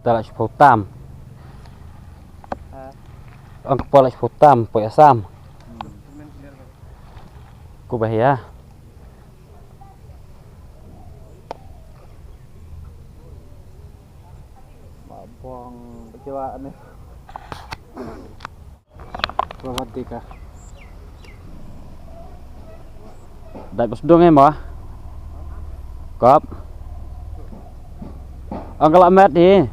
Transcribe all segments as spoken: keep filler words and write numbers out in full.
Lah shiphew tam. Ong kpa lah shiphew tam, poi Assam. Ku bah ïa. Ba bong, ba jua ne. Ba wat dei ka. Dai bas dong em ba. Kop. Ang kala met hi.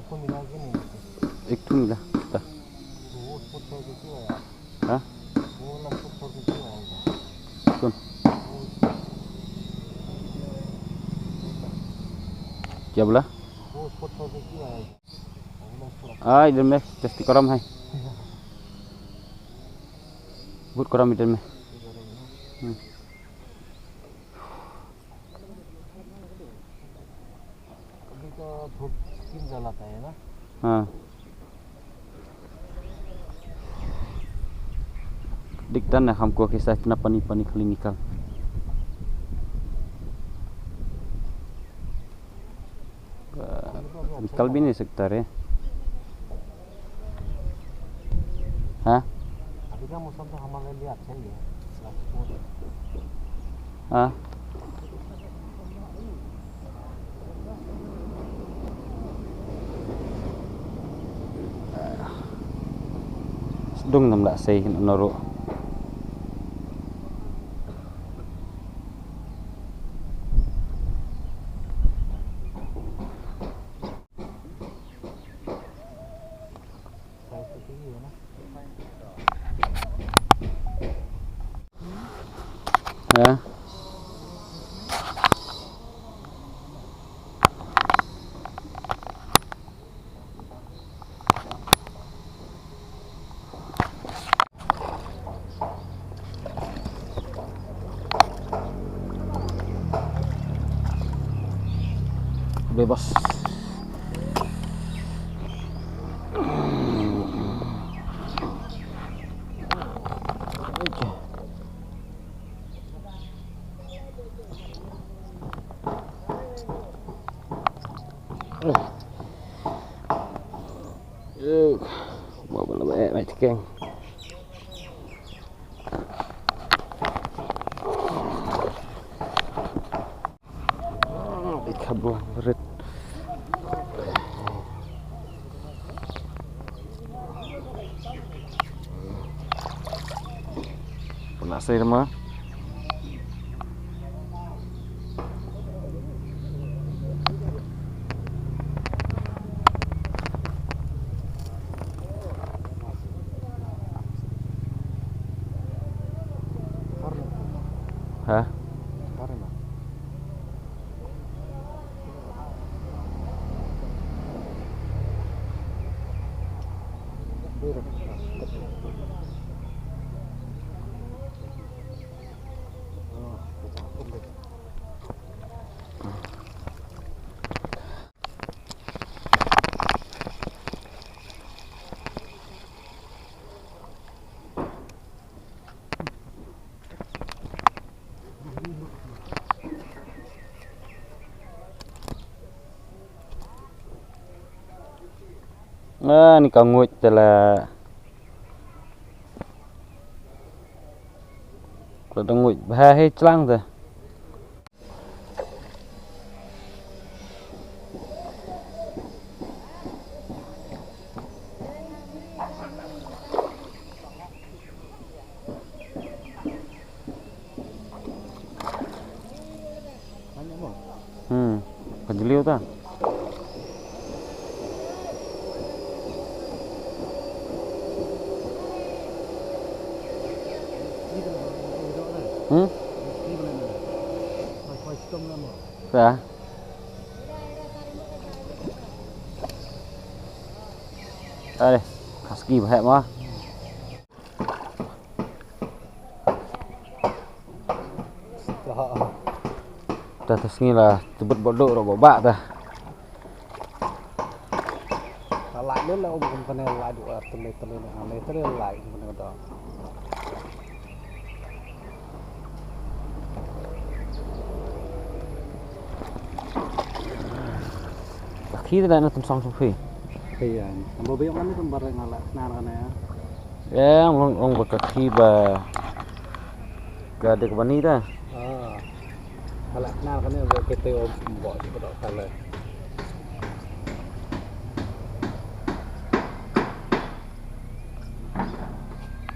आपको मिला के नहीं देते। एक ठो मिला था। तो वो स्पोर्ट्स वाले की आया। हाँ? वो वाला स्पोर्ट्स वाले की आया था। कौन? वो क्या बोला? वो स्पोर्ट्स वाले की आया था। वो वाला स्पोर्ट्स। Ah, idan meh, just koram hai. But koram idan meh. Hmm. अभी तो धूप स्किन जलाता है ना? हाँ। दिखता ना हमको कैसा इतना पानी, पानी खाली निकल। निकल भी नहीं सकता रे। हाँ? अभी का मौसम तो हमारे लिए अच्छा ही है। हाँ। Sdung nam da sei na ru. Ya. Bebas. Eh, ba ba la ba, eh, mai tikeng. Ah, di kabur rit. Pernah saya rumah. Ha? Ah, ni ka nguid te la. Ka da nguid bha hi chlang te. Hmm. Ka jliw ta. Hmm? Sa. Ai, husky ba heh ma. Ta ta sngi la tebet bot dok ro ba ta. Ka lai leh la um kum kane lai du, ah, tele tele ne, ah, le tele lai kum kane ka dok. Ka khi te da na tun song song phi. Phi ya. Ambo biang kane pun bareng ala nan kane ya. Ya, long long ba ka khi ba ka dek bani ta. Ah. Hala na kane ba kete o bo ji ko kale.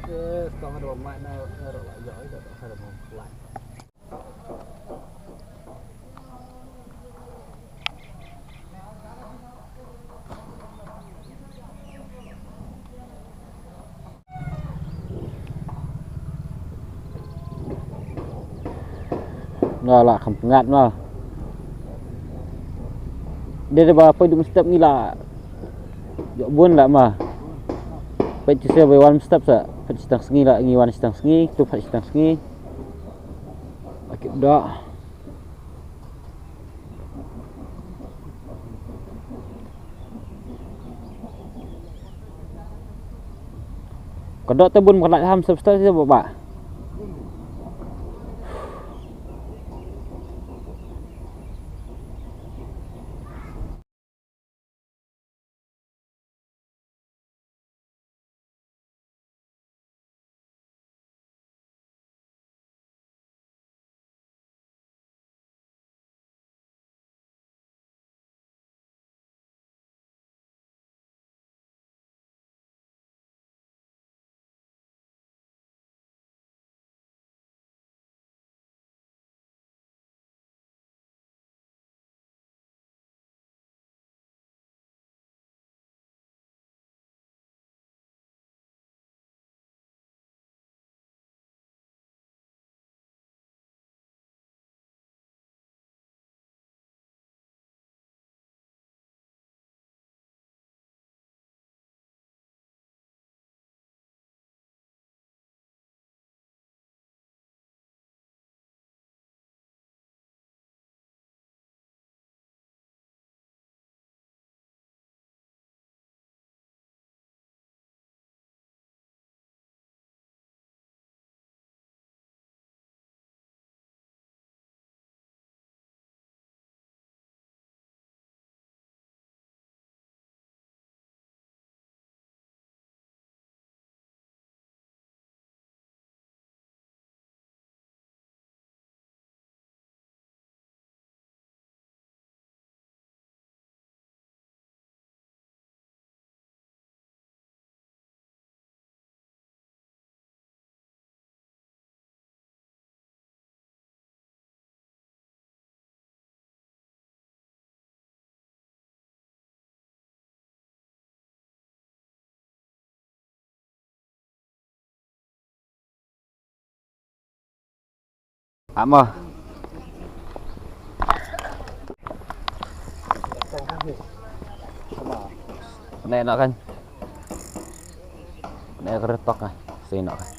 Eh, tong do mai na ro la yo ida ka mo lai. Nga la kham pyngat ma. Dei dei ba poi dum step ngi la. Ïoh bun la ma. Poi chi se bai wan step sa. Poi chi tang sngi la ngi wan chi tang sngi, tu poi chi tang sngi. Akip da. Ka dok te bun ba ka lait ham step step te ba ba. Amo. Ne no kan. Ne keretok ah. Sino kan.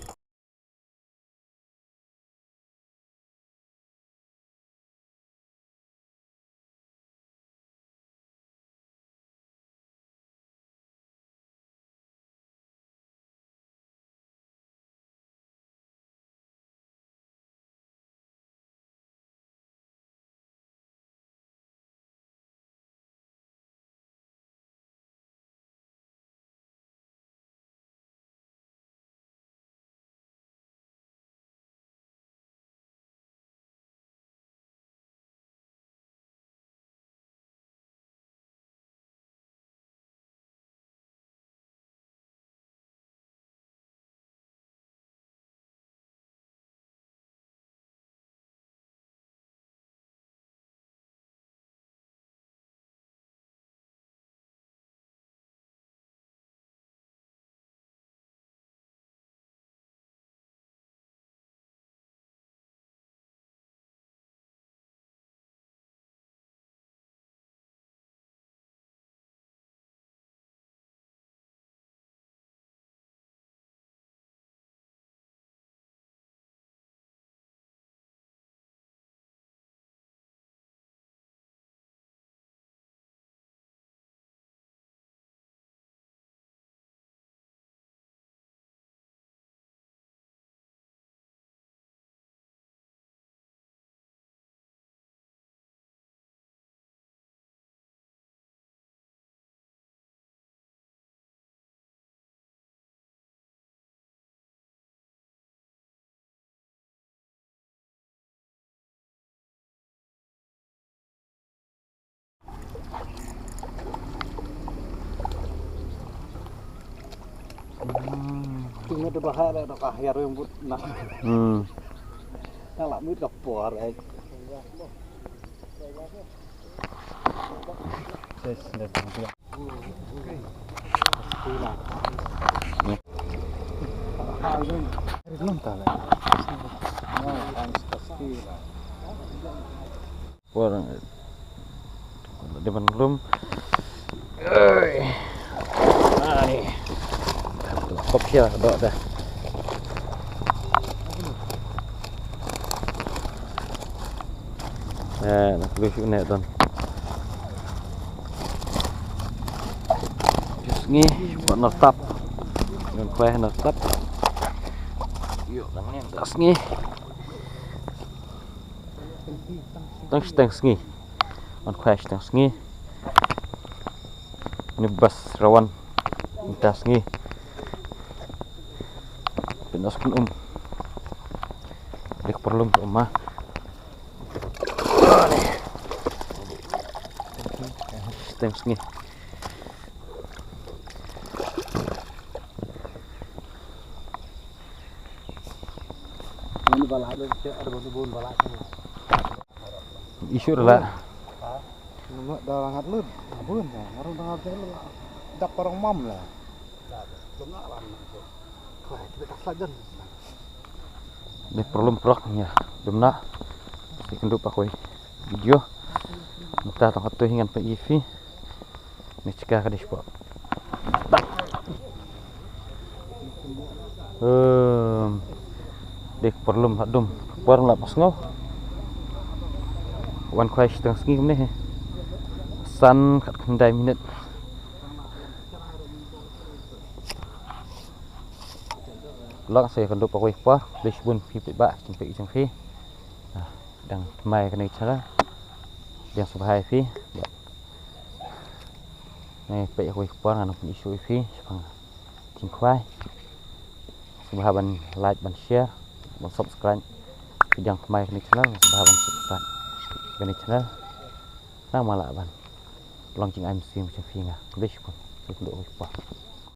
Ngat da bahar da ka hiar yang but na. Hmm. Ka la mit ka por ai. Ses ne. Por de ban lum. Oi. Ani. Kop sia do de. Eh, nak lu shu ne don. Sngi, buat nertap. Ngan kuai nertap. Yuk, nang ni das sngi. Tang steng sngi. Wan khwai steng sngi. Ni bas rawan. Tang sngi. Pinas kun um. Dik perlum tu ma. Steng sngi. Bun bala do, ada bun bala. Isu rela. Nunggu dah langat lut. Bun ya, ngaruh dengar je lu. Dak parang mam lah. Kita tak sajan. Ni perlu prok ya. Demna. Si kendu pakoi video. Minta tong hatu hingan pe ifi. Ni chika ka dishpo. Ehm, dik perlum hadum. Por la pas ngau. Wan khwai steng sngi kumne he. San khat khyndai minit. Lok sa ka dup ka wei por, please bun phi phi ba, jin phi jin phi. Ah, dang mai kane channel. Dang subscribe phi. Nai peit ïa kawei ka por ngan ïoh pynïasoh ïa phi shaphang ka jingkhwai. Sngewbha ban like, ban share, ban subscribe. Phi dang thymmai kane ka channel, sngewbha ban subscribe kane ka channel. Nang ma lah ban long jingai mynsiem jong phi nga. Khublei shibun. Khublei kawei ka por.